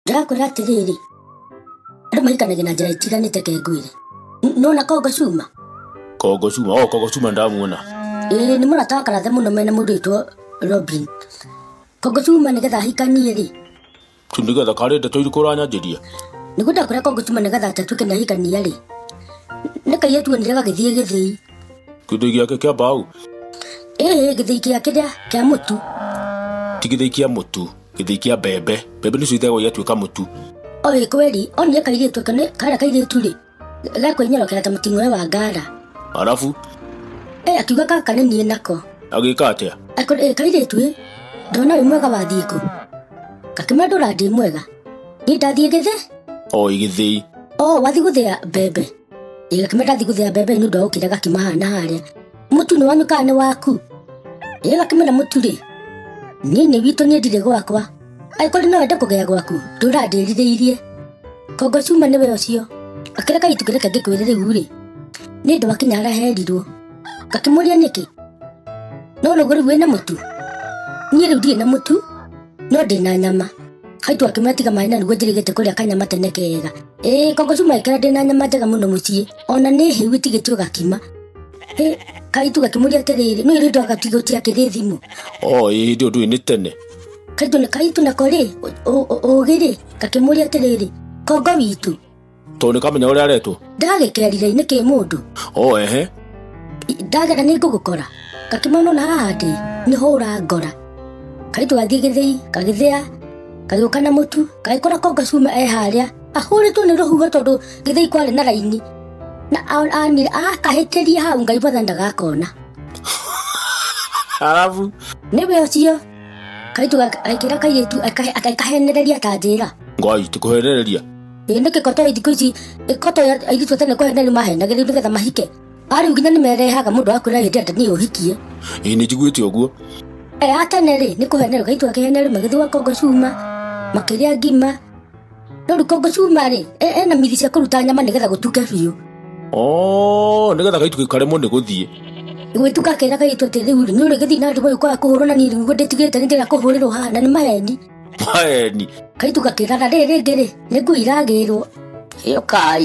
Ndĩrakwĩra atĩrĩrĩ, andũ mahikanagia na njĩra itiganĩte ke ngwĩre. Nona Kongo Cuma? Kongo Cuma, oh Kongo Cuma ndamuona. Ĩĩ nĩ mũrata wa karathe mũno mena mũndũ wĩtwo Robin. Kongo Cuma nĩgetha ahikanie rĩ. Tu nĩgetha karĩ ndeto irĩkũ ũranyanjĩria? Nĩguo ndakwĩra Kongo Cuma nĩgetha atuĩke nĩ ahikania rĩ. Nĩ kairĩtu onire gagĩthiĩ gĩthĩi. Kĩndũ gĩake kĩa mbaũ? Ĩĩ gĩthĩi kĩa kĩrĩa kĩa mũtu. Ti gĩthĩi kĩa mũtu, gĩthĩi kĩa mbembe. Mbembe nĩcio ithegwo igatuĩka mũtu. O ĩ kweri, onire kairĩtu karĩa kairĩtu rĩ, gakwĩnyorokera ta mũting'oe wa ngara. Arabu? Ĩ akiuga gaka nĩ niĩ nako. Agĩka atĩa? Kairĩtu ĩ, ndona wĩ mwega wathiĩ kũ? Gakĩmwĩra ndũra ndĩ mwega. Niĩ ndathiĩ gĩthĩ? O gĩthĩi. O wathiĩ gũthĩa mbembe. Ĩ gakĩmwĩra ndathiĩ gũthĩa mbembe nĩ ũndũ wa gũkĩra gakima haha na harĩa. Mũtu nĩ wanyu kana nĩ waku? Ĩ gakĩmwĩra mũtu rĩ, niĩ nĩ witũ niĩ ndirĩ gwakwa. Angĩkorwo no wende kũgĩa gwaku, ndũra ndĩrirĩirie. Kongo Cuma nĩwe ũcio. Akĩra kairĩtu kĩrĩa ngĩkwĩre rĩu rĩ, nĩ ũndũ wa kinya araherirwo. Gakĩmũria nĩkĩ? No rĩu wĩna mũtu? Niĩ rĩu ndirĩ na mũtu, no ndĩna nyama. Kairĩtu gakĩmwĩra tiga maĩ na nĩguo njĩrĩgĩte kũrĩa kanyama tene kega. Ĩ Kongo Cuma ĩkĩra ndĩna nyama njega mũno mũciĩ, ona nĩ hĩu ĩtigĩtio gakima. Ĩ kairĩtu gakĩmũria atĩrĩrĩ, no ĩrĩ ndwagatigwo tiakĩrĩ thimũ. O ĩ hĩndĩ ĩyo ndũĩ nĩ tene. Kairĩtu nako rĩ, ũgĩ rĩ, gakĩmũria atĩrĩrĩ, Kongo witũ. Tondũ nĩ kamenya ũrĩa aretwo? Ndagĩkerire nĩ kĩ mũndũ. O ehe. Ndagera nĩ ngũgũkora. Gakĩmwĩra nona haha ndĩ, nĩ hũra ngora. Kairĩtu gathiĩ gĩthĩi, gagĩthĩa, gagĩũka na mũtu, gagĩkora Kongo Cuma e harĩa, ahũrĩtwo nĩ rũhuho tondũ gĩthĩi kwarĩ na raini. Na anire akahĩtĩria hau Ngai mwathani ndagakona. Arabu? Nĩwe ũcio. Kairĩtu agĩkĩra kairĩtu akahenereria ta njĩra. Ngai ti kũhenereria. Ĩ nĩkĩ koto thikũ ici, koto airĩtu tene kũhenereria mahenagĩrĩrio nĩgetha mahike. Arĩu nginya nĩmerehaga mũndũ akwĩra hĩndĩ ĩrĩa niĩ ũhikie. Ĩ nĩ njiguĩte ũguo. Ĩ atene rĩ, nĩ kũhenererio kairĩtu gakĩhenererio magĩthiĩ gwa Kongo Cuma, makĩrĩa ngima. No rĩu Kongo Cuma rĩ, ena mithi cia kũruta nyama nĩgetha gũtuke biũ. Oh, nĩgetha kairĩtu karemwo nĩ gũthiĩ. Gwĩtuka akĩra kairĩtu atĩ rĩu rĩ, nĩ ũrĩgĩthiĩ na ndũmũ kwaga kũhũrwo na niĩ rĩu ndĩtigĩte nĩ ndĩrenda kũhũrĩrwo haha na nĩ maheni. Maheni. Kairĩtu gakĩra na rĩrĩ rĩngĩ rĩ, nĩ ngui iragĩrwo. Ĩyo kai.